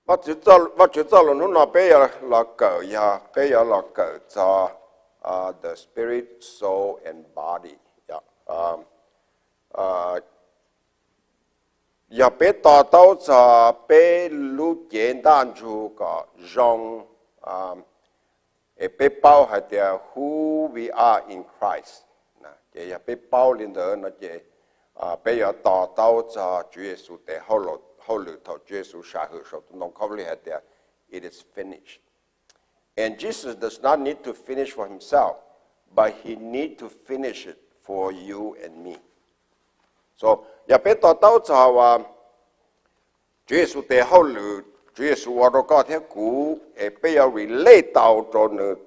Vajtswv txoj lus hnub no peb yuav los kawm, yog peb yuav los kawm txog the spirit, soul and body. Yog peb to taub txog peb lub cev ntaj ntsug kom zoo, es peb paub hais tias who we are in Christ, ces yog peb paub li ntawd no ces peb yuav to taub txog Tswv Yexus tes hauj lwm thaum Tswv Yexus sam hwm saum tus ntoo khaub lig hais tias it is finished. And Jesus does not need to finish for himself, but he need to finish it for you and me. So yog peb to taub txog Tswv Yexus tes hauj lwm, Tswv Yexus ua rau koj thiab kuv, es peb yuav relate tau rau nws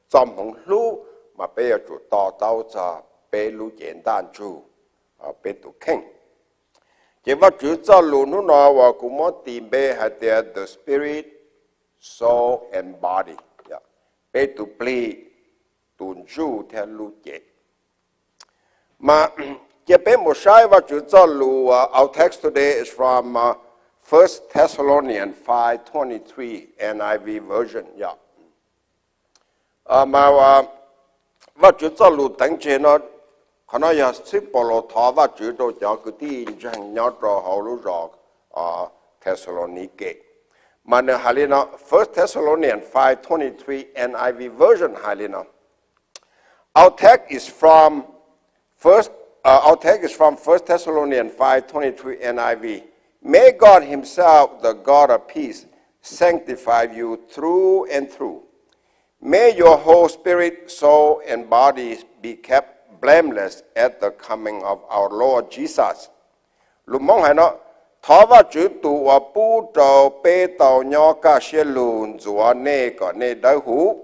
txoj hmoov hlub, mas peb yuav tsum to taub txog peb lub cev ntaj ntsug, peb tus kheej. Ces Vajtswv txoj lus hnub no uas kuv muab tis npe hais tias the spirit, soul and body, peb tus plig, tus ntsuj thiab lub cev. Mas cia peb mus saib Vajtswv txoj lus. Our text today is from First Thessalonians five twenty-three, N I V version. Mas Vajtswv txoj lus teev tseg no, qhov no yog xib Paulus thov Vajtswv rau cov kwv tij ntseeg nyob rau hauv lub zos Thexalaunikes. Mas nws hais li no, First Thessalonians five twenty-three N I V version hais li no. Our text is from First, uh, our text is from First Thessalonians five twenty-three N I V. May God Himself, the God of peace, sanctify you through and through. May your whole spirit, soul, and body be kept blameless at the coming of our Lord Jesus. Lus Hmoob hais no, thov Vajtswv tus uas pub rau peb tau nyob kaj siab lug ntxuav nej kom nej dawb huv.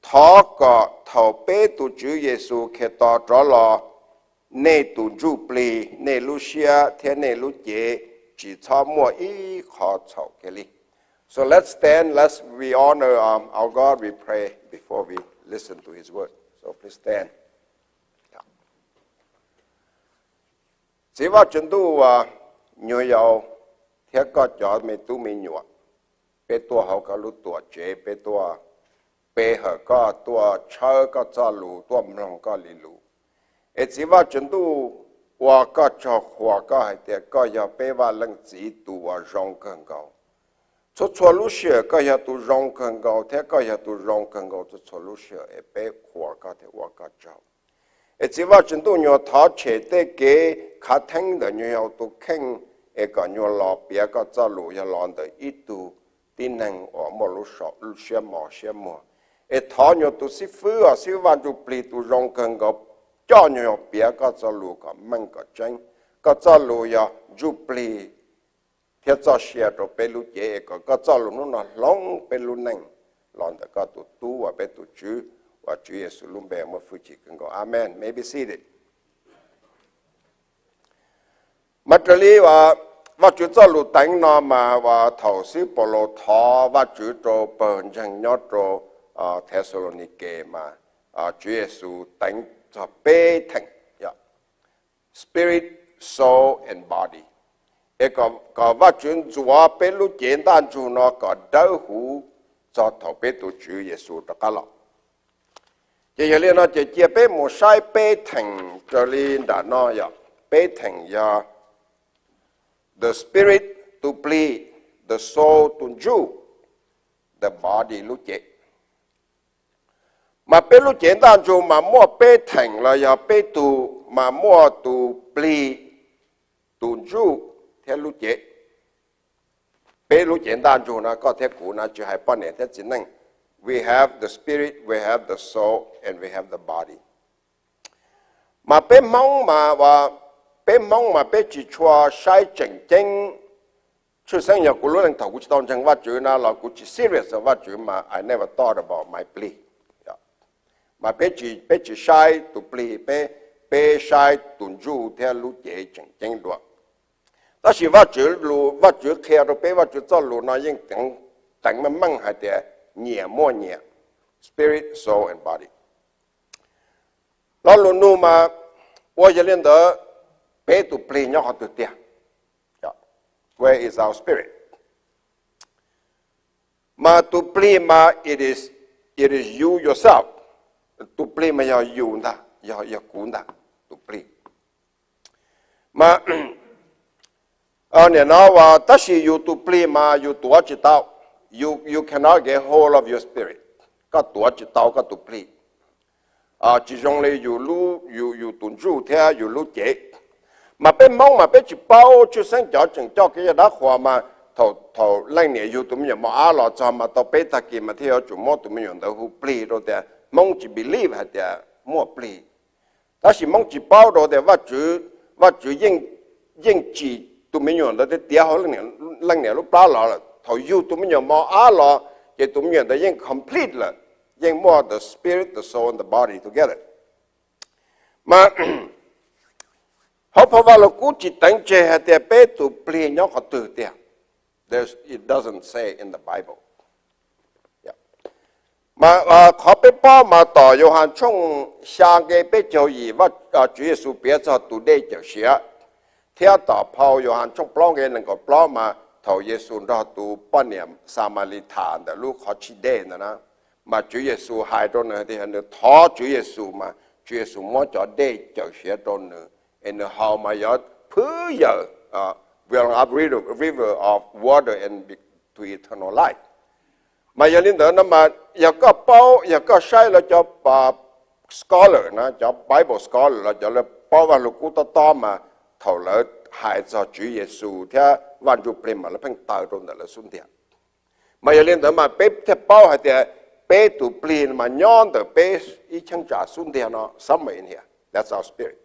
Thov kom thaum peb tus Tswv Yexus Khetos rov los, nej tus ntsuj plig, nej lub siab thiab nej lub cev tsis txhob muaj ib qho txhaum kiag li. So let's stand, let's we honor um, our God, we pray before we listen to His word. So please stand. Txiv Vaj Tswv Ntuj, nyuag yaus thiab koj cov me tub me nyuam, peb tuaj hauv koj lub tuam tsev, peb tuaj pe hawm koj, tuaj tshawb koj txoj lus, tuaj mloog koj li lus. Es Txiv Vaj Tswv Ntuj, ua koj tsaug qhuas koj hais tias koj yog peb Vaj Leej Txiv tus uas zoo kawg nkaus. Txhua txhua lub sij hawm koj yog tus zoo kawg nkaus thiab koj yog tus zoo kawg nkaus txhua txhua lub sij hawm es peb qhuas koj thiab ua koj tsaug. Es Txiv Vaj Tswv Ntuj, nyuag thov tshem tej kev khav theeb ntawm nyuag yaus tus kheej es kom nyuag los piav koj txoj lus yog los ntawm ib tug tib neeg uas muaj lub siab mos siab muag. Es thov nyuag tus xib fwb os, xib fwb Vaj Ntsuj Plig tus zoo kawg nkaus coj nyuag yaus piav koj txoj lus kom meej kom tseeb. Koj txoj lus yog ntsuj plig thiab txoj sia rau peb lub cev es kom koj txoj lus hnub no hloov peb lub neej los ntawm koj tus tub uas peb tus Tswv, uas Tswv Yexus lub npe muaj hwj chim kawg nkaus. Amen. May be seated. Mas raws li Vaj Tswv txoj lus teev no mas uas thaum xib Paulus thov Vaj Tswv rau pawg ntseeg nyob rau Thexalaunikes mas Tswv Yexus teev txog peb theem: spirit, soul and body. Es kom Vaj Tswv ntxuav peb lub cev ntaj ntsug no kom dawb huv txog thaum peb tus Tswv Yexus rov qab los. Ces yog li no ces cia peb mus saib peb theem raws li nram no yog, peb theem yog the spirit, tus plig, the soul, tus ntsuj, the body, lub cev. Mas peb lub cev ntaj ntsug mas muaj peb theem los yog peb tug, mas muaj tus plig, tus ntsuj thiab lub cev. Peb lub cev ntaj ntsug no koj thiab kuv na, tsis hais poj niam thiab txiv neej. We have the spirit, we have the soul, and we have the body. Mas peb Hmoob mas, peb Hmoob mas peb tsis tshua saib tseem ceeb. Tshwj xeeb yog kuv lub neej thaum kuv tsis tau ntseeg Vaj Tswv na los kuv tsis serious Vaj Tswv mas I never thought about my plig. Mas peb tsis saib tus plig, peb, peb saib tus ntsuj thiab lub cev tseem ceeb dua. Tab sis Vaj Tswv qhia rau peb, Vaj Tswv txoj lus no yeej teev meej meej hais tias nyias muaj nyias spirit, soul and body. Lo lus nug mas, ua yog li ntawd, peb tus plig nyob qhov twg tiag? Where is our spirit? Mas tus plig mas it is you yourself. Tus plig mas yog yus ntag, yog kuv ntag, tus plig. Mas nim no tab sis yus tus plig mas yus tuav tsis tau. You cannot get hold of your spirit. Koj tuav tsis tau koj tus plig. Tsis zoo li yus tus ntsuj thiab yus lub cev. Mas peb Hmoob mas peb tsis paub, tshwj xeeb cov tseem coj kev cai dab qhuas mas thaum leej niam yug tus me nyuam mos ab los txog mas tau peb tag kis mas thiaj yuav tsum muab tus me nyuam ntawd hu plig rau tias Hmoob tsis believe hais tias muaj plig. Tab sis Hmoob tsis paub rau tias Vajtswv yeej tsim tus me nyuam ntawd tiav hauv leej niam lub plab los lawm. Thaum yug tus me nyuam mos ab los ces tus me nyuam ntawd yeej complete lawm, yeej muaj the spirit, the soul and the body together. Mas hauv phau Vaj Lug Kub tsis teev tseg hais tias peb tus plig nyob qhov twg tiag. It doesn't say in the Bible. Mas qhov peb paub mas tom Yauhas tshooj xya nqe peb caug yim, Tswv Yexus piav txog tus dej cawm siav, thiab tom phau Yauhas tshooj plaub nqe nees nkaum plaub mas thaum Yexus nrog tus poj niam Xamalithas ntawm lub qhov tshij dej ntawd na, mas Tswv Yexus hais rau nws tias nws thov Tswv Yexus mas Tswv Yexus muab cov dej cawm siav rau nws, es nws haus mas yuav phwv yawm, will up river of water and to eternal life. Mas yog li ntawd no mas yog koj paub, yog koj saib lawv cov scholar na, cov Bible scholar los cov lawv paub Vaj Lug Kub tob tob mas thaum lawv hais txog Tswv Yexus thiab Vaj Ntsuj Plig mas lawv pheej taw rau ntawm lawv xub ntiag. Mas yog li ntawd mas peb thiaj paub hais tias peb tus plig mas nyob ntawm peb ib cheeb tsam xub ntiag no, somewhere in here, that's our spirit.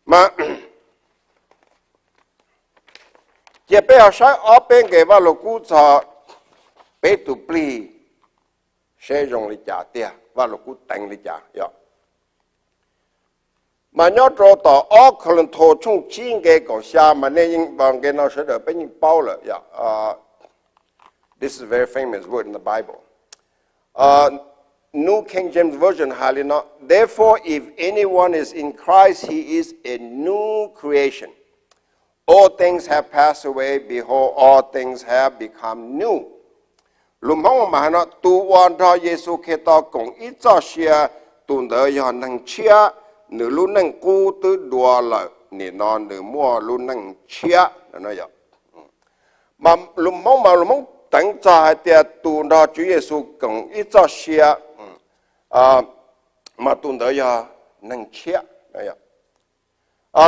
Mas cia peb ho saib ob peb nqe Vaj Lug Kub txog peb tus plig seb zoo li cas tiag, Vaj Lug Kub teev li cas yog. Mas nyob rau tom ob Kauleethaus tshooj tsib nqe kaum xya mas nej yeej, nqe no sawv daws peb yeej paub lawm yog. This is very famous word in the Bible. New King James Version hais li no: Therefore, if anyone is in Christ, he is a new creation. All things have passed away; behold, all things have become new. Lus Hmoob mas hais no: Tus uas nrog Yexus Khetos koom ib txoj sia, tus ntawd yog neeg tshiab; nws lub neej qub twb dua lawm, nim no nws muaj lub neej tshiab. Mas lus Hmoob mas lus Hmoob teev txog hais tias tus nrog Tswv Yexus koom ib txoj sia mas tus ntawd yog neeg tshiab.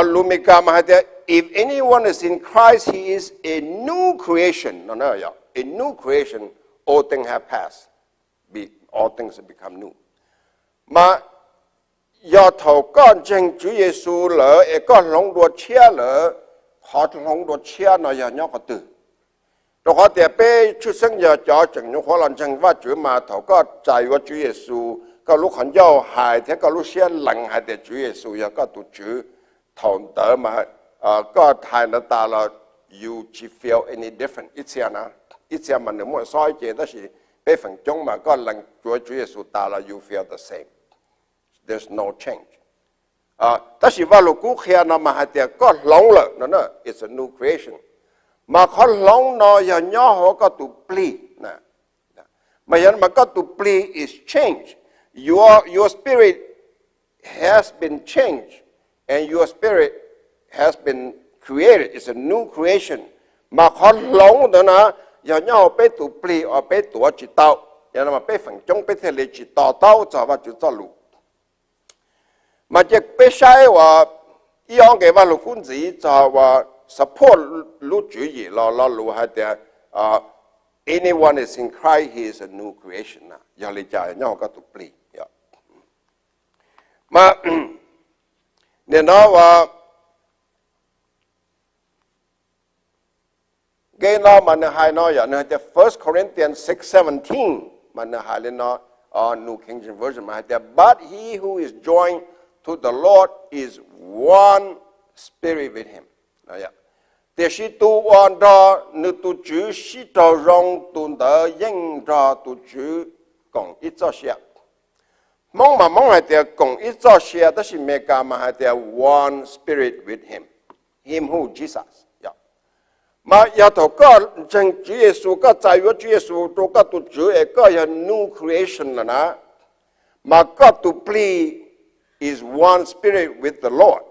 Lus Mes Kas mas hais tias, if anyone is in Christ, he is a new creation. A new creation, all things have passed, all things have become new. Mas yog thaum koj ntseeg Tswv Yexus lawm es koj hloov dua tshiab lawm, qhov hloov dua tshiab no yog nyob qhov twg? Rau qhov tias peb tshwj xeeb yog cov tseem nyuam qhuav los ntseeg Vajtswv mas thaum koj txais yuav Tswv Yexus, koj lub qhov ncauj hais thiab koj lub siab lees hais tias Tswv Yexus yog koj tus Tswv, thaum ntawd mas koj hais ntawd tas los you tsis feel any different ib txhia na. Ib txhia mas nws muaj xob ib ce, tab sis peb feem coob mas koj lees yuav Tswv Yexus tas los you feel the same. There's no change. Tab sis Vaj Lug Kub qhia no mas hais tias koj hloov lawm no, it's a new creation. Mas qhov hloov no yog nyob hauv koj tus plig. Mas yog mas koj tus plig is change. Your spirit has been changed, and your spirit has been created. It's a new creation. Mas qhov hloov ntawd na yog nyob hauv peb tus plig uas peb tuav tsis tau, yog no mas peb feem coob peb thiaj li tsis to taub txog Vajtswv txoj lus. Mas cia peb saib uas ib ob nqe Vaj Lug Kub ntxiv txog uas support lub tswv yim los lo lus hais tias, anyone is in Christ, he is a new creation. Yog li cas nyob hauv koj tus plig? Mas nim no uas nqe no mas nws hais no yog nws hais tias First Corinthians six seventeen, mas nws hais li no, New King James Version mas hais tias, but he who is joined to the Lord is one spirit with him. Tiam sis tus uas nrog nws tus Tswv sib raug zoo, tus ntawd yeej nrog tus Tswv koom ib txoj sia. Hmoob mas Hmoob hais tias koom ib txoj sia, tab sis Mes Kas mas hais tias one spirit with him, him who Jesus. Mas yog thaum koj ntseeg Tswv Yexus, koj txais yuav Tswv Yexus rau koj tus Tswv es koj yog new creation lawm na, mas koj tus plig is one spirit with the Lord.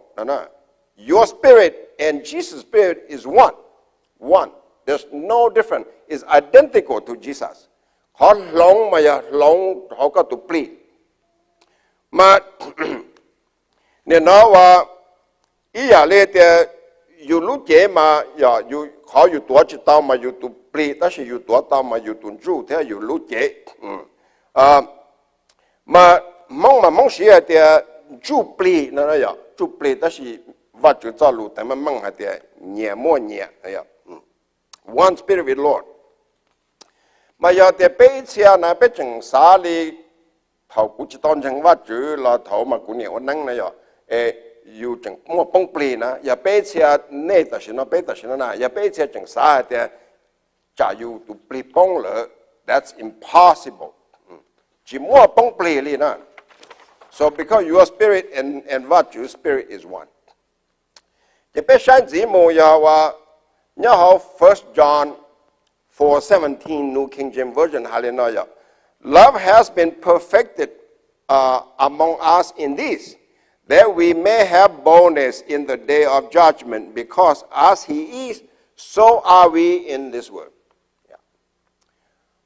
Your spirit and Jesus' spirit is one. One. There's no difference. It's identical to Jesus. Qhov hloov mas yog hloov hauv koj tus plig. Mas nim no ua ib yam li tias yus lub cev mas qhov yus tuav tsis tau mas yus tus plig, tab sis yus tuav tau mas yus tus ntsuj thiab yus lub cev. Mas Hmoob mas Hmoob siv hais tias ntsuj plig no, ntsuj plig, tab sis Vajtswv txoj lus teev meej meej hais tias nyias muaj nyias. One spirit with Lord. Mas yog tias peb ib txhia na peb tseem xav li thaum kuv tsis tau ntseeg Vajtswv los thaum mas kuv niam ua neeb na yog, es yus tseem muaj poob plig na. Yog peb ib txhia, nej tam sim no, peb tam sim no na, yog peb ib txhia tseem xav hais tias tsam yus tus plig poob lawm, that's impossible. Tsis muaj poob plig li na. So because your spirit and, and Vajtswv spirit is one. Ces peb saib ntxiv mus yog ua nyob hauv First John four seventeen, New King James Version hais li no yog, Love has been perfected uh, among us in this, that we may have boldness in the day of judgment, because as he is, so are we in this world.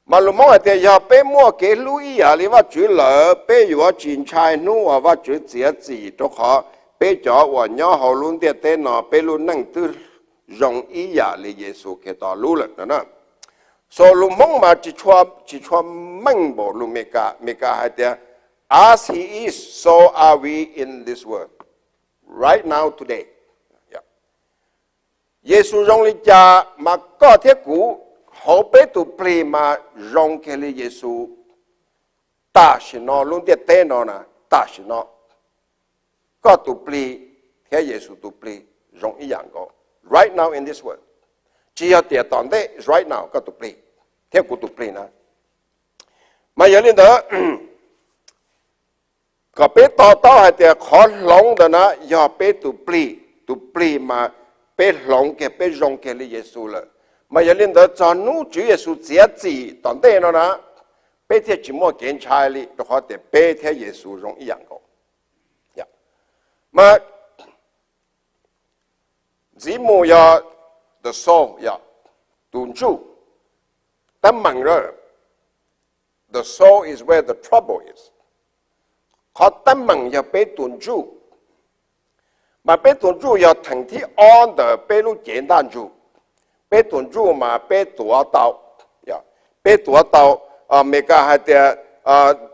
Mas lus Hmoob hais tias yog peb muaj kev hlub ib yam li Vajtswv lawm, peb yuav tsis ntshai hnub uas Vajtswv txiav txim, rau qhov peb cov uas nyob hauv lub ntiaj teb no peb lub neej twb zoo ib yam li Yexus Khetos lub lawm no. So lus Hmoob mas tsis tshua meej npaum lus Meskas. Meskas hais tias, as he is, so are we in this world right now today. Yexus zoo li cas mas koj thiab kuv hauv peb tus plig mas zoo kiag li Yexus tam sim no lub ntiaj teb no na, tam sim no. Koj tus plig thiab Yexus tus plig zoo ib yam nkaus right now in this world. Tsis yog tiam tom ntej, right now koj tus plig thiab kuv tus plig na. Mas yog li ntawd, kom peb to taub hais tias qhov hloov ntawd na yog peb tus plig, tus plig mas peb hloov kiag, peb zoo kiag li Yexus lawm. Mas yog li ntawd txog hnub Tswv Yexus txiav txim tom ntej no na, peb thiaj tsis muaj kev ntshai li, rau qhov tias peb thiab Yexus zoo ib yam nkaus. Mas ntxiv mus yog the soul, yog tus ntsuj. Teeb meem, the soul is where the trouble is. Qhov teeb meem yog peb tus ntsuj. Mas peb tus ntsuj yog theem thib ob ntawm peb lub cev ntaj ntsug. Peb tus ntsuj mas peb tuav tau, peb tuav tau. Meskas hais tias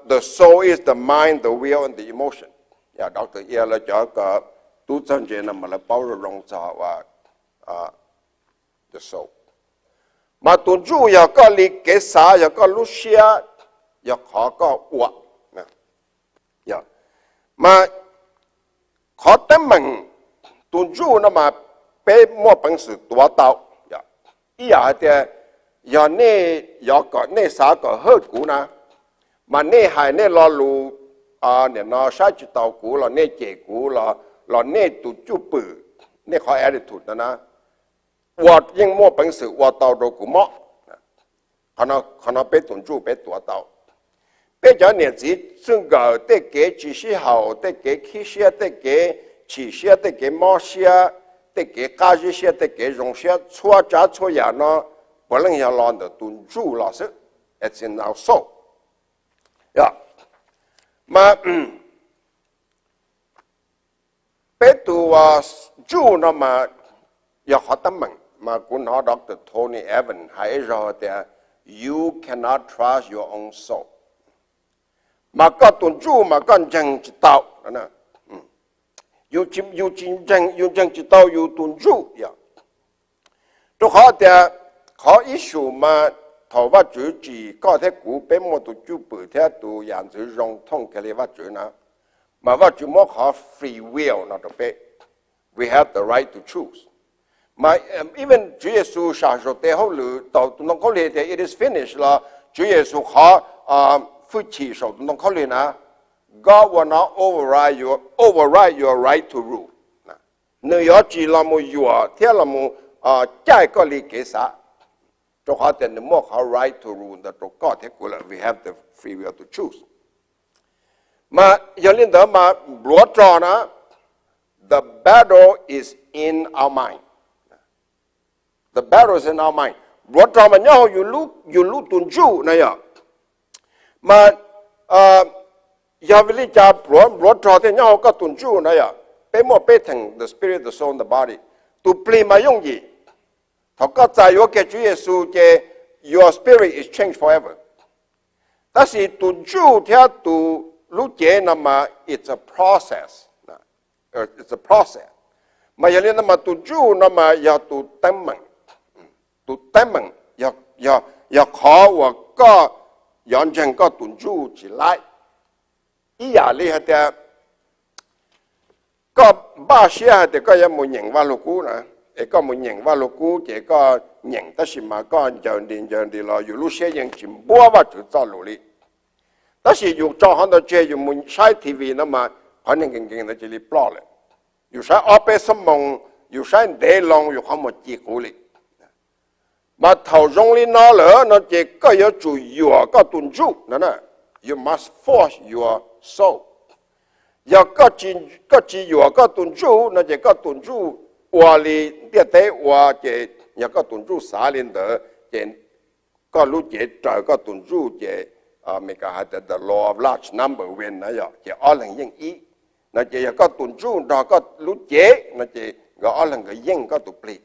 the soul is the mind, the will and the emotion. Doctor Ia lawv cov tub txawg ntse no mas lawv paub zoo zoo txog the soul. Mas tus ntsuj yog koj li kev xav, yog koj lub siab, yog qhov koj ua. Mas qhov teeb meem, tus ntsuj no mas peb muaj peev xwm tuav tau. Ib yam hais tias yog nej, yog kom nej xav kom hawj kuv na, mas nej hais nej lo lus, nim no saib tsis taus kuv los nej cem kuv los, los nej tus cwj pwm, nej qhov attitude no na, ua yeej muaj peev xwm ua tau rau kuv mob. Qhov no peb tus ntsuj peb tuav tau. Peb cov niam txiv txij nkawm tej kev tsis sib haum, tej kev khib siab, tej kev chim siab, tej kev mob siab, tej kev qab zib siab, tej kev zoo siab, txhua tsav txhua yam no puav leej yog los ntawm tus ntsuj los xwb. It's in our soul. Mas peb tus ntsuj no mas yog qhov teeb meem mas kuv hnov Doctor Tony Evans hais ib zaug tias, you cannot trust your own soul. Mas koj tus ntsuj mas koj ntseeg tsis tau. Yus tsis ntseeg, yus ntseeg tsis tau yus tus ntsuj yom. Rau qhov tias qhov issue mas thaum Vajtswv tsim koj thiab kuv, peb muaj tus cwj pwm thiab tus yam ntxwv zoo thooj kiag li Vajtswv na, mas Vajtswv muab qhov free will no rau peb. We have the right to choose. Mas even Tswv Yexus sam zaum tes hauj lwm tau tus ntoo khaub lig tias it is finished los Tswv Yexus qhov hwj chim saum tus ntoo khaub lig na, God will not override your, override your right to rule. Nws yuav tsis los mus yuam thiab los mus caij koj li kev xav, rau qhov tias nws muaj qhov right to rule ntawd rau koj thiab kuv lawm, we have the free will to choose. Mas yog li ntawd mas npuav rog na, the battle is in our mind. The battle is in our mind. Npuav rog mas nyob hauv yus lub tus ntsuj na yom. Mas yog vim li cas npuav rog thiaj nyob hauv koj tus ntsuj na yom? Peb muaj peb theem: the spirit, the soul, the body. Tus plig mas yooj yim, thaum koj txais yuav kiag Tswv Yexus ces your spirit is changed forever. Tab sis tus ntsuj thiab tus lub cev no mas it's a process, it's a process. Mas yog li no mas tus ntsuj no mas yog tus teeb meem, tus teeb meem yog qhov uas koj yuav ntseeg koj tus ntsuj tsis laib. Ib yam li hais tias koj npaj siab hais tias koj yuav mus nyeem Vaj Lug Kub na, es koj mus nyeem Vaj Lug Kub ces koj nyeem tab sis mas koj ncaws nti ncaws nti los yus lub siab yeej tsis npuab Vajtswv txoj lus li. Tab sis yus tso qhov ntawd tseg yus mus saib T V no mas qhov niag nkees nkees ntawd cia li ploj lawm. Yus saib ob peb xuab moos, yus saib ntev loo yus qhov muag ci quv li. Mas thaum zoo li no lawm no ces koj yuav tsum yuam koj tus ntsuj no, you must force your soul. Yog koj tsis yuam koj tus ntsuj no ces koj tus ntsuj ua li ntiaj teb ua ces yog koj tus ntsuj xav li ntawd ces koj lub cev raws koj tus ntsuj ces Amelikas hais tias the law of large number win na yom, ces ob leeg yeej ib. No ces yog koj tus ntsuj nrog koj lub cev no ces nkawd ob leeg nkawd yeej koj tus plig.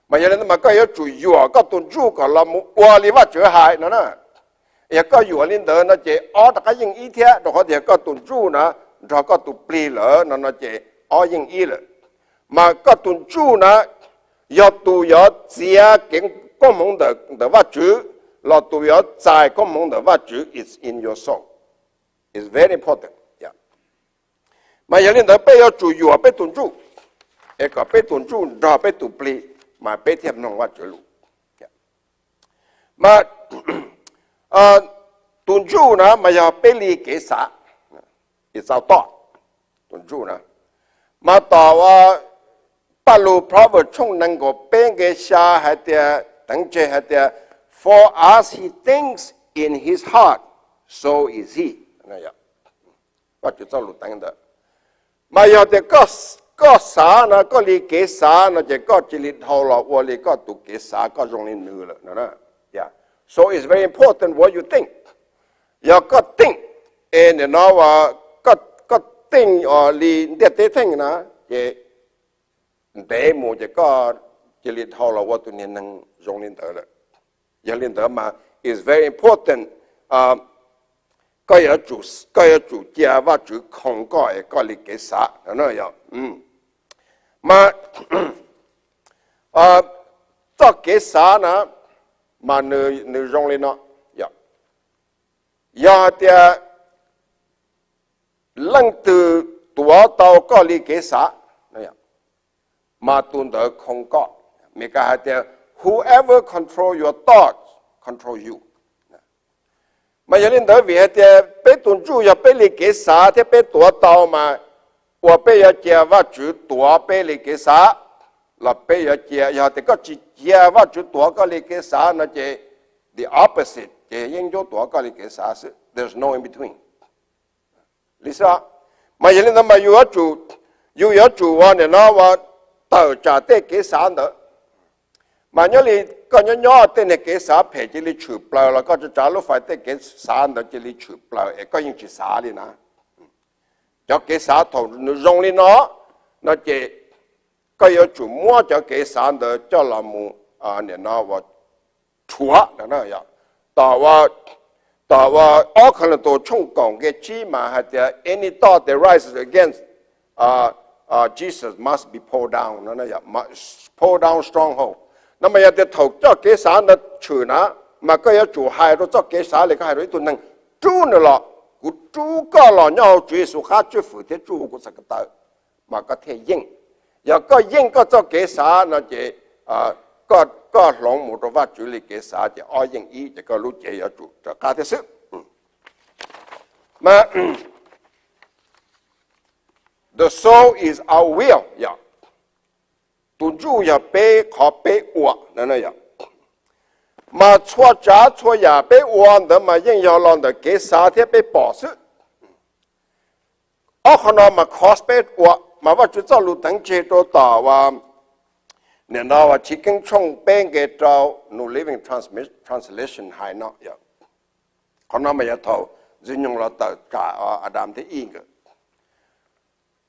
Mas yog li ntawd mas koj yuav tsum yuam koj tus ntsuj kom los mus ua li Vajtswv hais no na. Yog koj yuam li ntawd no ces ob rov qab yeej ib thiab, rau qhov tias yog koj tus ntsuj na nrog koj tus plig lawm no no ces ob yeej ib lawm. Mas koj tus ntsuj na yog tus yuav txiav kev koob hmoov ntawm Vajtswv los tus yuav txais koob hmoov ntawm Vajtswv, it's in your soul. It's very important. Mas yog li ntawd peb yuav tsum yuam peb tus ntsuj, es kom peb tus ntsuj nrog peb tus plig, mas peb thiaj mloog Vajtswv lus. Mas tus ntsuj na mas yog peb li kev xav, tus ntsuj na. Mas tom Paj Lug Proverbs tshooj nees nkaum peb nqe xya hais tias, teev tseg hais tias, for as he thinks in his heart, so is he. Vajtswv txoj lus teev ntawd. Mas yog tias koj xav no, koj li kev xav no ces koj cia li dhau los ua li koj tus kev xav, koj zoo li nws lawm no. So it's very important what you think. Yog koj think es nim no koj think li ntiaj teb think na, ces ntev mus ces koj cia li dhau los ua tus niag neeg zoo li ntawd lawm. Yog li ntawd mas it's very important, koj yuav tsum cia Vajtswv khoo koj es koj li kev xav no. Mas txoj kev xav na mas nws zoo li no. Yog hais tias leej twg tuav tau koj li kev xav, mas tus ntawd khoo koj. Amelikas hais tias whoever control your thoughts control you. Mas yog li ntawd vim hais tias peb tus ntsuj yog peb li kev xav thiab peb tuav tau mas, uas peb yuav cia Vajtswv tuav peb li kev xav los peb yuav cia, yog tias koj tsis cia Vajtswv tuav koj li kev xav no ces the opposite, ces yeej ncuab tuav koj li kev xav xwb, there's no in between. Li xwb. Mas yog li ntawd mas yus yuav tsum ua nim no ua tawm tsam tej kev xav ntawd. Mas nyob li koj nyob nyob tej niag kev xav phem cia li tshwm plaws los koj tsa tsav lub fais tej kev xav ntawd cia li tshwm plaws es koj yeej tsis xav li na. Cov kev xav thaum nws zoo li no, no ces koj yuav tsum muab cov kev xav ntawd coj los mus nim no ua rhuav. Tom, tom ua ob Khaws Leej Tus tshooj kaum nqe tsib mas hais tias any thought that rises against Jesus must be pulled down, pull down stronghold. No mas yog tias thaum coj kev xav ntawd tshwm na, mas koj yuav tsum hais rau txoj kev xav li koj hais rau ib tug neeg, rub nws los, kuv rub koj los nyob hauv Tswv Yexus qab tswj fwm thiab tsuj hu kuv txhais ko taw, mas koj thiaj yeej. Yog koj yeej koj txoj kev xav no ces koj hloov mus rau Vajtswv li kev xav ces ob yeej ib ces koj lub cev yuav tsum raws qab thiab xwb. Mas the soul is our will, yog Tus ntsuj yog peb qhov peb ua. Mas txhua tsav txhua yam peb ua ntawd mas yeej yog los ntawm kev xav thiab peb pom xwb. Ob qhov no mas cause peb ua, mas Vajtswv txoj lus teev tseg rau tom nim no Chiv Keeb tshooj peb nqe rau, New Living Translation hais no. Qhov no mas yog thaum Ntxwg Nyoog los tawm tsam Adas thiab Iv nkawd.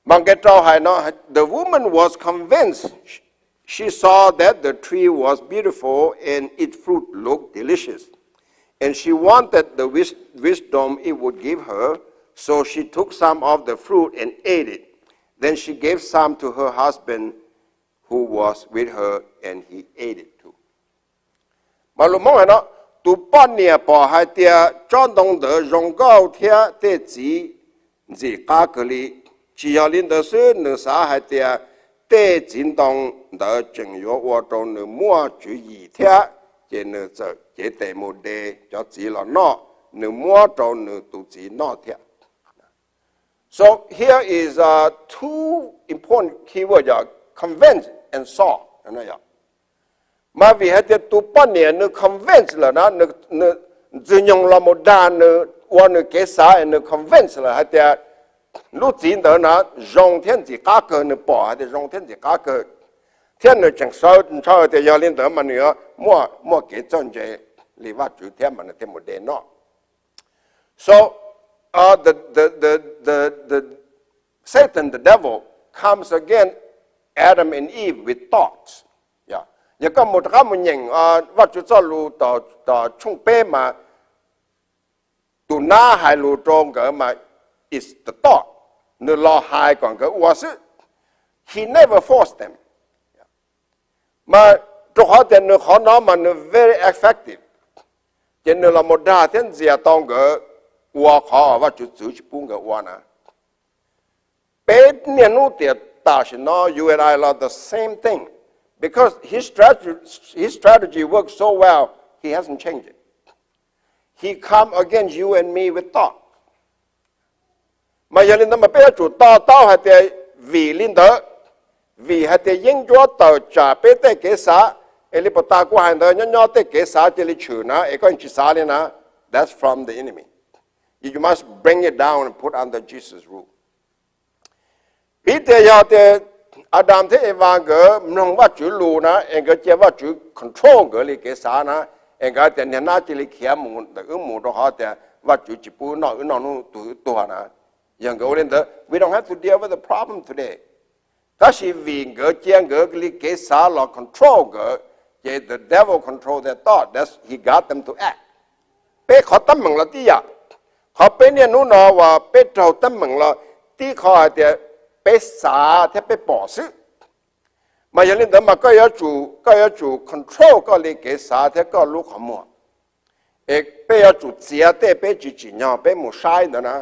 Mas nqe rau hais no, the woman was convinced. She saw that the tree was beautiful and its fruit looked delicious. And she wanted the wis- wisdom it would give her. So she took some of the fruit and ate it. Then she gave some to her husband who was with her, and he ate it too. Mas lus Hmoob hais no, tus poj niam pom hais tias tsob ntoo ntawd zoo nkauj thiab tej txiv ntxim qab kawg li. Tsis yog li ntawd xwb, nws xav hais tias tej txiv ntoo ntawd tseem yuav ua rau nws muaj tswv yim thiab, ces nws txawm cev tes mus de cov txiv los noj, nws muab rau nws tus txiv noj thiab. So here is two important key words, convince and saw. Mas vim hais tias tus poj niam nws convince lawm na, Ntxwg Nyoog los mus dag nws ua nws kev xav, nws convince lawm hais tias lub txiv ntawd na zoo thiab ntxim qab kawg, nws pom hais tias zoo thiab ntxim qab kawg, thiab nws tseem sawv ntshaw tias yog li ntawd mas nws yuav muaj kev txawj ntse li Vajtswv thiab, mas nws thiaj mus de noj. So Satan the devil comes against Adam and Eve with thoughts. Yog koj mus rov qab mus nyeem Vajtswv txoj lus tom tshooj peb mas tus nab hais lus rau nkawd mas it's the thought, nws los hais kom nkawd ua xwb. He never forced them. Mas rau qhov tias nws qhov no mas nws very effective, ces nws los mus dag thiab ntxias tau nkawd ua qhov Vajtswv txwv tsis pub nkawd ua na. Peb niaj hnub tiam tam sim no you and I are the same thing, because his strategy, his strategy works so well, he hasn't changed it. He come against you and me with thought. Mas yog li ntawd mas peb yuav tsum to taub hais tias vim li ntawd, vim hais tias yeeb ncuab tawm tsam peb tej kev xav, es li puas tas kuv hais ntawd, nyob nyob tej kev xav cia li tshwm na es koj yeej tsis xav li na, that's from the enemy. You must bring it down and put under Jesus' rule. Piv tias yog tias Adas thiab Evas nkawd mloog Vajtswv lus na es nkawd cia Vajtswv control nkawd li kev xav na, es nkawd tias niag nab cia li khiav mus ntawm wb mus rau qhov tias Vajtswv tsis pub noj wb noj hnub tuag wb tuag na, yog nkawd ua li ntawd we don't have to deal with the problem today. Tab sis vim nkawd cia nkawd li kev xav los control nkawd, ces the devil control their thought, that's he got them to act. Peb qhov teeb meem los tib yam, qhov peb niaj hnub no uas peb raug teeb meem los tib qhov hais tias peb xav thiab peb pom xwb. Mas yog li ntawd mas koj yuav tsum control koj li kev xav thiab koj lub qhov muag, es peb yuav tsum txiav tej peb tsis tsim nyog peb mus saib ntawd na,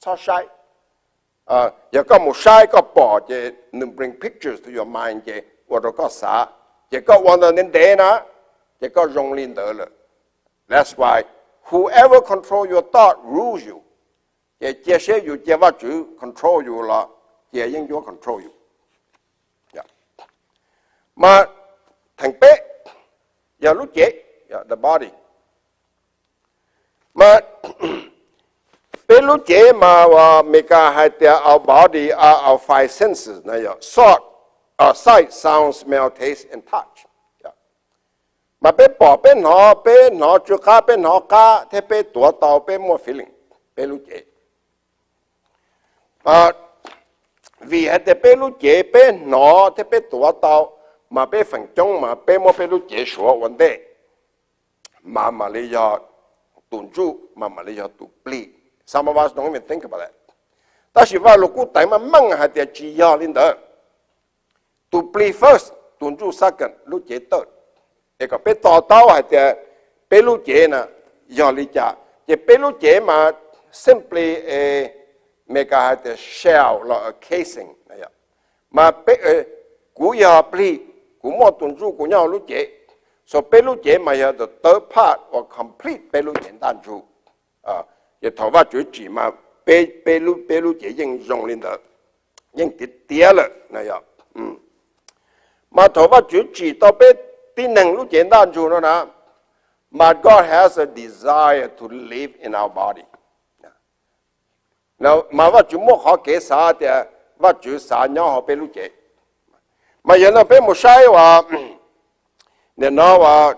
txhob saib. Yog koj mus saib koj pom ces nws bring pictures to your mind ces ua rau koj xav, ces koj ua ntawd ntev ntev na, ces koj zoo li ntawd lawm. That's why whoever control your thought rules you. Ces cia siab yus cia Vajtswv control yus los cia yeeb ncuab control yus. Mas theem peb yog lub cev, the body. Mas peb lub cev mas Meskas hais tias our body are our five senses, yog sight, sound, smell, taste and touch. Mas peb pom, peb hnov, peb hnov tsw qab, peb hnov qab thiab peb tuav tau, peb muaj feeling, peb lub cev. Vim hais tias peb lub cev peb hnov thiab peb tuav tau, mas peb feem coob mas peb muab peb lub cev suav ua ntej, mas mam li yog tus ntsuj, mas mam li yog tus plig. Some of us don't even think about that. Tab sis Vajluskub teev mas meej hais tias tsis yog li ntawd. Tus plig first, tus ntsuj second, lub cev third. Es kom peb to taub hais tias peb lub cev na yog li cas. Ces peb lub cev mas simply, Meskas hais tias shell los casing. Mas kuv yog plig, kuv muaj tus ntsuj kuv nyob hauv lub cev. So peb lub cev mas yog the third part uas complete peb lub cev ntaj ntsug. Ces thaum Vajtswv tsim mas peb, peb lub cev yeej zoo li ntawd, yeej tiav tiav lawm. Yog, Mas thaum Vajtswv tsim tau peb tib neeg lub cev ntaj ntsug no na, mas God has a desire to live in our body. Mas Vajtswv muab qhov kev xav tias Vajtswv xav nyob hauv peb lub cev. Mas yog no peb mus saib uas, nim no uas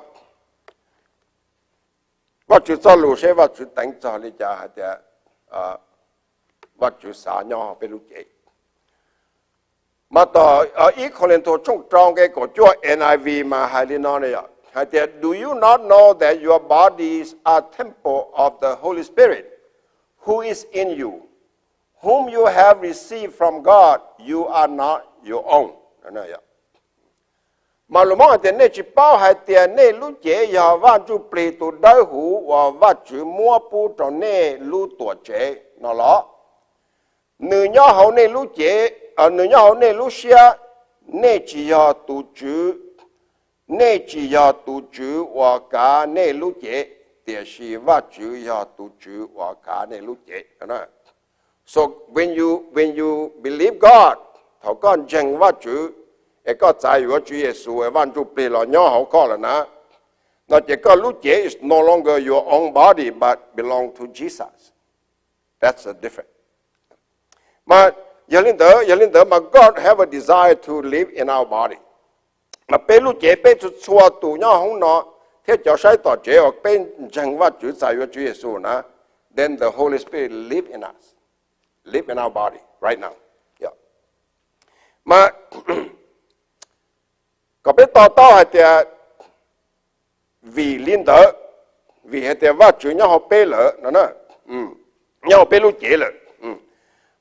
Vajtswv txoj lus seb Vajtswv teev txog li cas hais tias Vajtswv xav nyob hauv peb lub cev. Mas tom ib Kauleethuas tshooj rau nqe kaum cuaj N I V mas hais li no, hais tias, Do you not know that your bodies are temple of the Holy Spirit, who is in you, whom you have received from God? You are not your own. Mas lus Hmoob hais tias, nej tsis paub hais tias nej lub cev yog Vaj Ntsujplig tus dawb huv uas Vajtswv muab pub rau nej lub tuam tsev no los? Nws nyob hauv nej lub cev, nws nyob hauv nej lub siab. Nej tsis yog tus Tswv, nej tsis yog tus Tswv uas kav nej lub cev, tiam sis Vajtswv yog tus Tswv uas kav nej lub cev. So when you, when you believe God, thaum koj ntseeg Vajtswv, es koj txais yuav Tswv Yexus es Vaj Ntsujplig los nyob hauv koj lawm na, no ces koj lub cev is no longer your own body but belong to Jesus. That's the difference. Mas yog li ntawd, yog li ntawd mas God have a desire to live in our body. Mas peb lub cev, peb txhua txhua tus nyob hauv no thiab cov saib tom tsev uas peb ntseeg Vajtswv txais yuav Tswv Yexus na, then the Holy Spirit live in us, live in our body right now. Mas kom peb to taub hais tias vim li ntawd, vim hais tias Vajtswv nyob hauv peb lawm no, nyob hauv peb lub cev lawm.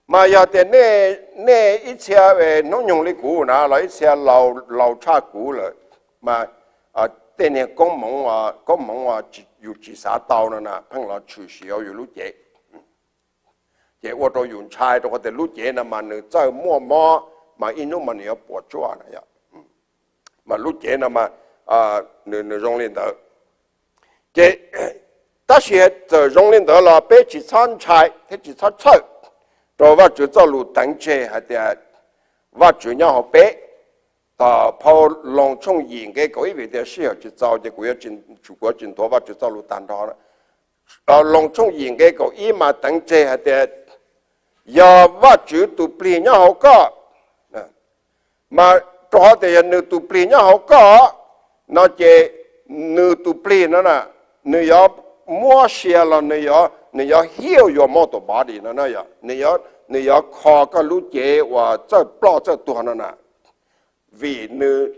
Mas yog tias nej ib txhia hnub nyoog li kuv na los ib txhia laus tshaj kuv lawm, mas tej niag koob hmoov, koob hmoov yus tsis xav tau no na pheej los tshwm sim hauv yus lub cev, ces ua rau yus ntshai rau qhov tias lub cev no mas nws txawj muaj mob, mas ib hnub mas nws yuav puas tsuaj no. Mas lub cev no mas nws zoo li ntawd. Ces tab sis txawm zoo li ntawd los peb tsis txhob ntshai thiab tsis txhob txhawj rau Vajtswv txoj lus teev tseg hais tias Vajtswv nyob hauv peb. Tom phau Loos tshooj yim nqe kaum ib, vim tias sij hawm tsis txaus ces kuv yuav tsis nthuav Vajtswv txoj lus tag nrho. Loos tshooj yim nqe kaum ib mas teev tseg hais tias yog Vajtswv tus plig nyob hauv koj, mas rau qhov tias yog nws tus plig nyob hauv koj no ces nws tus plig no na, nws yuav muab sia los nws yuav heal your mortal body no, nws yuav kho koj lub cev uas txawj ploj txawj tuag no na, vim nws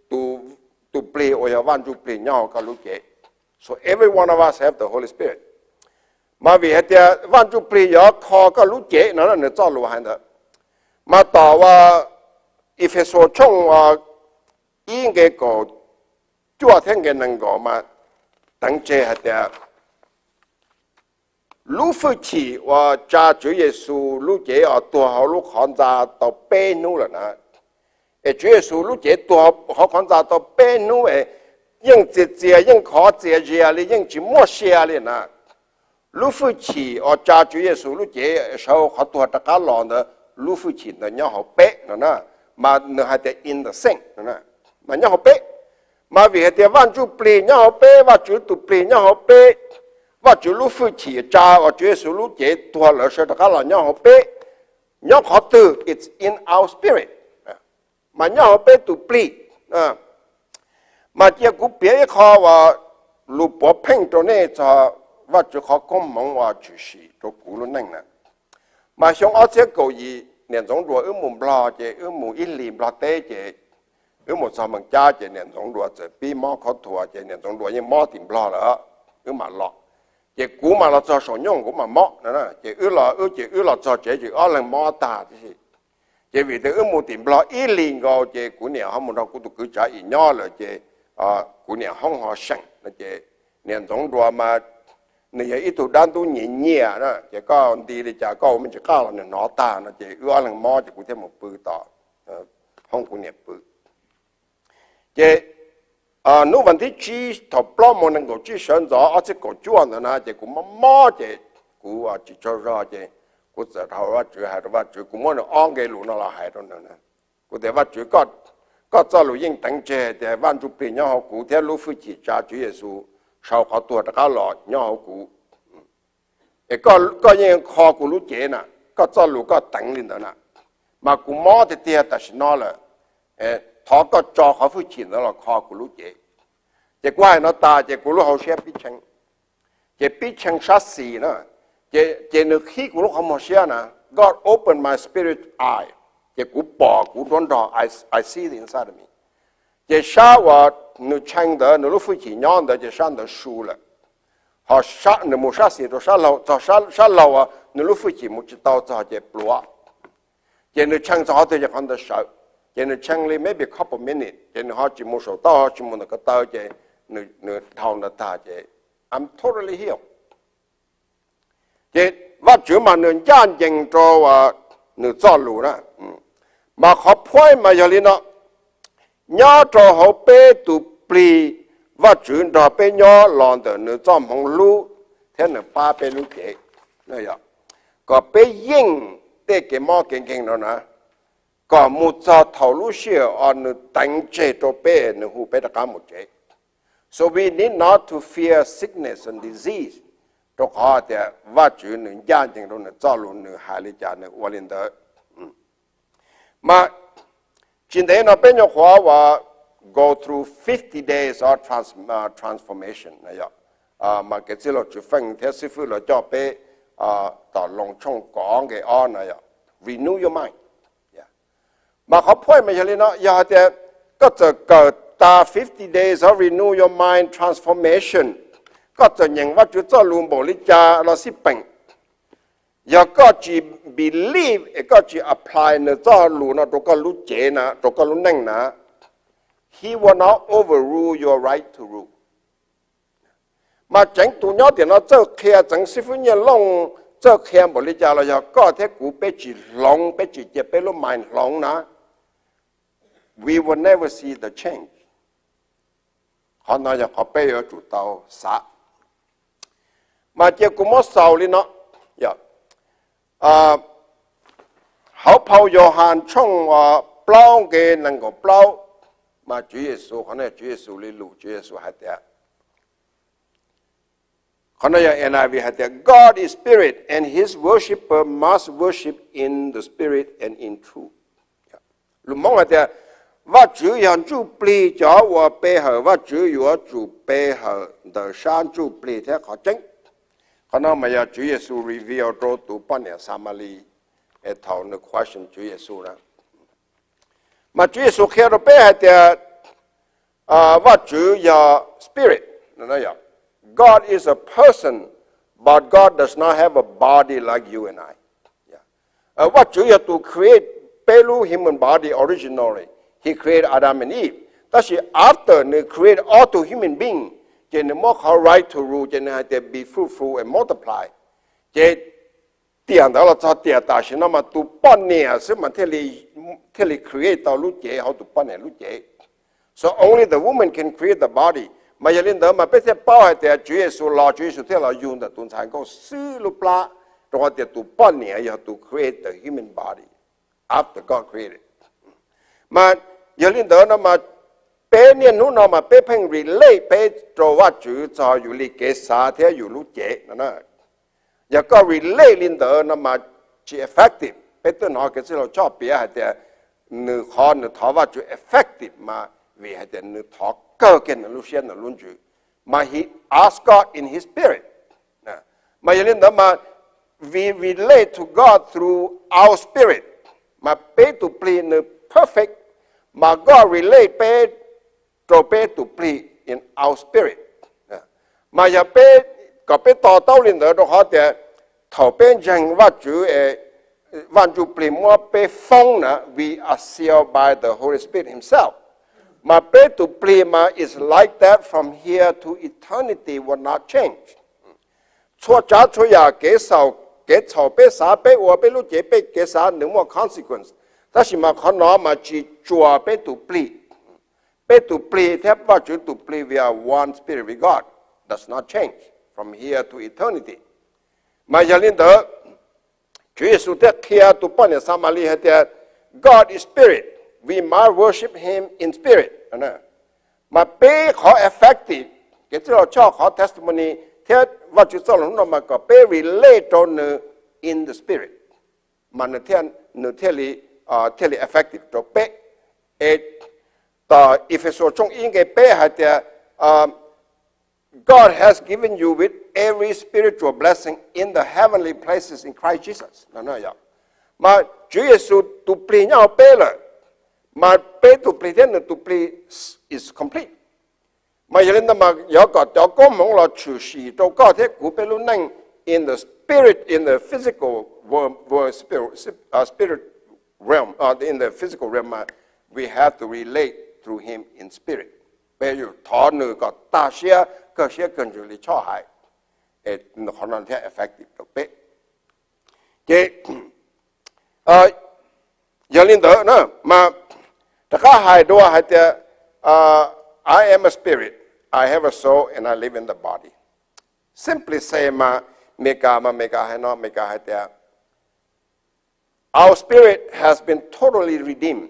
tus plig uas yog Vaj Ntsujplig nyob hauv koj lub cev. So every one of us have the Holy Spirit. Mas vim hais tias Vaj Ntsujplig yuav kho koj lub cev no, nws txoj lus hais ntawd. Mas tom Efexus tshooj ib nqe kaum cuaj thiab nqe nees nkaum mas teev tseg hais tias lub hwj chim uas tsa Tswv Yexus lub cev uas tuag hauv lub qhov ntxa tau peb hnub lawm na, es Tswv Yexus lub cev tuag hauv qhov ntxa tau peb hnub es yeej txias txias yeej khov txias zias li yeej tsis muaj sia li na. Lub hwj chim uas tsa Tswv Yexus lub cev sawv hauv qhov tuag rov qab los ntawd, lub hwj chim ntawd nyob hauv peb no na. Mas nws hais tias in the same, mas nyob hauv peb. Mas vim hais tias Vaj Ntsujplig nyob hauv peb, Vajtswv tus plig nyob hauv peb, Vajtswv lub hwj chim tsa uas Tswv Yexus lub cev tuag lawm sawv rov qab los nyob hauv peb. Nyob qhov twg? It's in our spirit. Mas nyob hauv peb tus plig. Mas cia kuv piav ib qho uas lus puav pheej rau nej txog Vajtswv qhov koob hmoov uas tshwm sim rau kuv lub neej na. Mas xyoo ob txhiab kaum yim niam Ntxoov Nruas wb mus Nplog ces wb mus ib hlis Nplog teb ces wb mus txog Mees Cab ces niam Ntxoov Nruas txawm pib mob khaub thuas ces niam Ntxoov Nruas yeej mob tim Nplog lawm, wb mam los. Ces kuv mam los txog saum nyooj kuv mam mob no, ces wb los wb ces wb los txog tsev ces ob leeg mob tag tib si. Ces vim tias wb mus tim Nplog ib hlis nkaus ces kuv niam ho mus nrog kuv tus kwv Tsav Im nyob lawm ces kuv niam hoob ho seem no ces niam Ntxoov Nruas mas nws yog ib tug dab ntub nyias nyias na, ces koj nti li cas koj ua me ntsis qaj los nws hnov tag no ces wb ob leeg mob ces kuv thiaj mus pw tom hoob kuv niam pw. Ces hnub vas thib tsib thaum plaub moos nees nkaum tsib sawv ntxov ob txhiab kaum cuaj ntawd na ces kuv mob mob ces kuv tsis tsaug zog ces kuv txawm dhau Vajtswv hais rau Vajtswv, kuv muab nws ob nqe lus no los hais rau nws na. Kuv tias Vajtswv, koj koj txoj lus yeej teev tseg tias Vaj Ntsujplig nyob hauv kuv thiab lub hwj chim tsa Tswv Yexus sau qhov tuag rov qab los nyob hauv kuv. Es koj yeej kho kuv lub cev na, koj txoj lus koj teev li ntawd na, mas kuv mob tiag tiag tam sim no lawm, thov koj tso qhov hwj chim ntawd los kho kuv lub cev. Ces kuv hais no tas ces kuv lub hauv siab pib tshee, ces pib tshee sab xis na, ces nws qhib kuv lub qhov muag siab na, God open my spirit eye, ces kuv pom kuv nruab nrog, I see the inside of me. Ces sab uas nws tshee ntawd nws lub hwj chim nyob ntawd ces sab ntawd su lawm. Ho nws mus sab xis rau sab laug, txog sab laug nws lub hwj chim mus tsis tau txog ces pluav. Ces nws tshee txog qhov twg ces qhov ntawd sawv. Ces nws tshee li maybe couple minutes ces nws ho tsis mus saum tauj ho tsis mus ntawm ko taw ces nws dhau ntawd tag ces I'm totally healed. Ces Vajtswv mas nws ncaj ncees rau nws txoj lus na. Mas qhov point mas yog li no, nyob rau hauv peb tus plig, Vajtswv nrog peb nyob los ntawm nws txoj hmoov hlub thiab nws pab peb lub cev, kom peb yeej tej kev mob kev nkeeg no na, kom mus txog thaum lub sij hawm uas nws teev tseg rau peb nws hu peb rov qab mus tsev. So we need not to fear sickness and disease, rau qhov tias Vajtswv nws ncaj ncees rau nws txoj lus, nws hais li cas nws ua li ntawd. Mas tsis ntev no peb nyuam qhuav uas go through fifty days of transformation, mas kev txwj laug Tswv Feej thiab xib fwb los coj peb tom Loos tshooj kaum ob nqe ob na, renew your mind. Mas qhov point mas yog li no, yog hais tias koj txawm kawm tas fifty days of renew your mind transformation, koj txawm nyeem Vajtswv txoj lus npaum li cas los xij peem, yog koj tsis believe es koj tsis apply nws txoj lus no rau koj lub cev na, rau koj lub neej na, he will not overrule your right to rule. Mas tseev tus nyob tiam no txawj qhia, tseev xib fwb Nyiaj Looj txawj qhia npaum li cas los yog koj thiab kuv peb tsis hloov, peb tsis cia peb lub mind hloov na, we will never see the change. Qhov no yog qhov peb yuav tsum tau xav. Mas cia kuv muab xaus li no, hauv phau Yauhas tshooj plaub nqe nees nkaum plaub, mas Tswv Yexus, qhov no Tswv Yexus li lus, Tswv Yexus hais tias, qhov no yog N I V hais tias, God is spirit and his worshipper must worship in the spirit and in truth. Lus Hmoob hais tias, Vajtswv yog ntsuj plig, cov uas pe hawm Vajtswv yuav tsum pe hawm ntawm sab ntsuj plig thiab qhov tseeb. Qhov no mas yog Tswv Yexus reveal rau tus poj niam Xamalis es thaum nws question Tswv Yexus na. Mas Tswv Yexus qhia rau peb hais tias Vajtswv yog spirit. God is a person, but God does not have a body like you and I. Vajtswv yog tus create peb lub human body originally, he created Adam and Eve. Tab sis after nws create all the human being, ces nws muab qhov right to rule, ces nws hais tias be fruitful and multiply. Ces tiam ntawd los txog tiam tam sim no mas tus poj niam xwb mas thiaj li create tau lub cev hauv tus poj niam lub cev. So only the woman can create the body. Mas yog li ntawd mas peb thiaj paub hais tias Tswv Yexus los, Tswv Yexus thiaj los yug ntawm tus ntxhais nkauj xwb lub plab, rau qhov tias tus poj niam yog tus create the human body after God created. Mas yog li ntawd no mas peb niaj hnub no mas peb pheej relate peb rau Vajtswv txog yus li kev xav thiab yus lub cev no. Yog koj relate li ntawd no mas tsis effective. Peb twb hnov kev txwj laug Tshoj piav hais tias nws qhov nws thov Vajtswv effective mas vim hais tias nws thov kawg kiag nws lub siab nws lub ntsws, mas he asked God in his spirit. Mas yog li ntawd mas we relate to God through our spirit. Mas peb tus plig nws perfect, mas God relate peb rau peb tus plig in our spirit. Mas yog peb, kom peb to taub li ntawd rau qhov tias thaum peb ntseeg Vajtswv, Vaj Ntsujplig muab peb foob na, we are sealed by the Holy Spirit himself. Mas peb tus plig mas is like that from here to eternity will not change. Txhua tsav txhua yam kev xaum kev txhaum peb xav peb ua peb lub cev peb kev xav nws muaj consequence. Tab sis mas qhov no mas tsis tsuas peb tus plig. Peb tus plig thiab Vajtswv tus plig we are one spirit with God, does not change from here to eternity. Mas yog li ntawd, Tswv Yexus thiaj qhia tus poj niam Xamalis hais tias God is spirit. we might worship him in spirit. Mas peb qhov effective, kev txwj laug Choj qhov testimony thiab Vajtswv txoj lus hnub no mas kom peb relate rau nws in the spirit, mas nws thiaj li, thiaj li effective rau peb. Es tom Efexus tshooj ib nqe peb hais tias, God has given you with every spiritual blessing in the heavenly places in Christ Jesus. Mas Tswv Yexus tus plig nyob hauv peb lawm, mas peb tus plig thiab nws tus plig is complete. Mas yog li ntawd mas yuav kom cov koob hmoov los tshwm sim rau koj thiab kuv peb lub neej in the spirit, in the physical world, spirit realm, in the physical realm, we have to relate through him in spirit. Peb yuav thov nws kom tag siab kawg siab kawg ntsws li Choj hais, qhov no thiaj effective rau peb. Ces yog li ntawd na, mas rov qab hais dua hais tias, I am a spirit, I have a soul, and I live in the body. Simply say mas, Meskas mas Meskas hais no, Meskas hais tias, our spirit has been totally redeemed,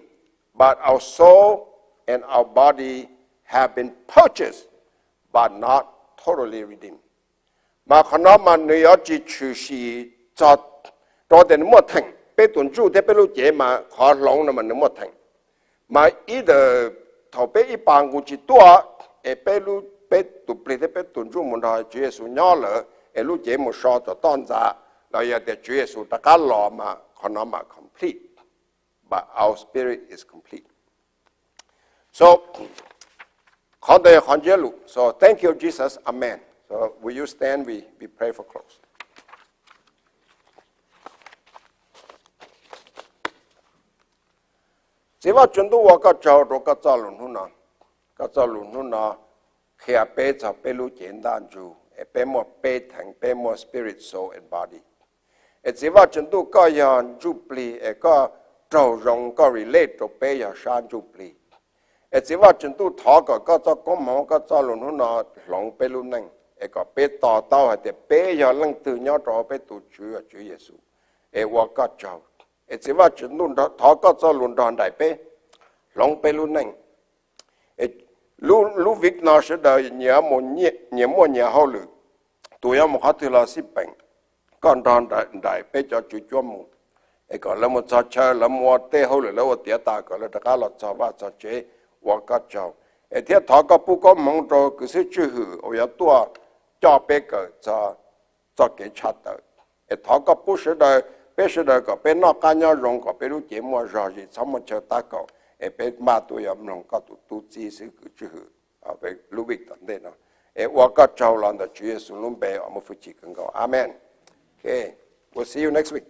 but our soul and our body have been purchased, but not totally redeemed. Mas qhov no mas nws yuav tsis tshwm sim txog rau tias nws muaj theem, peb tus ntsuj thiab peb lub cev mas qhov hloov no mas nws muaj theem. Mas ib ntawm thaum peb ib pas nqus tsis tuaj, es peb, peb tus plig thiab peb tus ntsuj mus nrog Tswv Yexus nyob lawm, es lub cev mus so tom toj ntxas, los yog tias Tswv Yexus rov qab los mas qhov no mas complete, but our spirit is complete. So qhov ntawd yog qhov ntsiab lus. So thank you, Jesus. Amen. So will you stand? We, we pray for close. Txiv Vaj Tswv Ntuj, ua koj tsaug rau koj txoj lus hnub no. Koj txoj lus hnub no qhia peb txog peb lub cev ntaj ntsug, es peb muaj peb theem, peb muaj spirit, soul and body. Es Txiv Vaj Tswv Ntuj, koj yog ntsuj plig, es koj raug zoo, koj relate rau peb yog sab ntsuj plig. Es Txiv Vaj Tswv Ntuj, thov kom koj txoj koob hmoov, koj txoj lus hnub no hloov peb lub neej, es kom peb to taub hais tias peb yog leej twg nyob rau hauv peb tus Tswv, Tswv Yexus. Es ua koj tsaug. Es Txiv Vaj Tswv Ntuj, thov koj txoj lus nrog nraim peb, hloov peb lub neej. Lub week no sawv daws nyias muaj nyias hauj lwm, tus yuav mus qhov twg los xij peem, koj nrog nraim peb cov tswv cuab mus, es kom lawv mus txog chaw, lawv mus ua tej hauj lwm lawv ua tiav tas, kom lawv rov qab los txog vaj txog tsev, ua koj tsaug. Es thiab thov koj pub koob hmoov rau kwv xwb tswj hwm uas yuav tuaj coj peb kawm txog txoj kev tshaj tawm. Es thov koj pub sawv daws, peb sawv daws kom peb noj qab nyob zoo, kom peb lub cev muaj zog zis, txhob muaj chaw tab kaum, es peb npaj tuaj yuav mloog koj tus tub txib xwb kwv tswj hwm lub week tom ntej no. Es ua koj tsaug los ntawm Tswv Yexus lub npe uas muaj hwj chim kawg nkaus. Amees. We'll see you next week.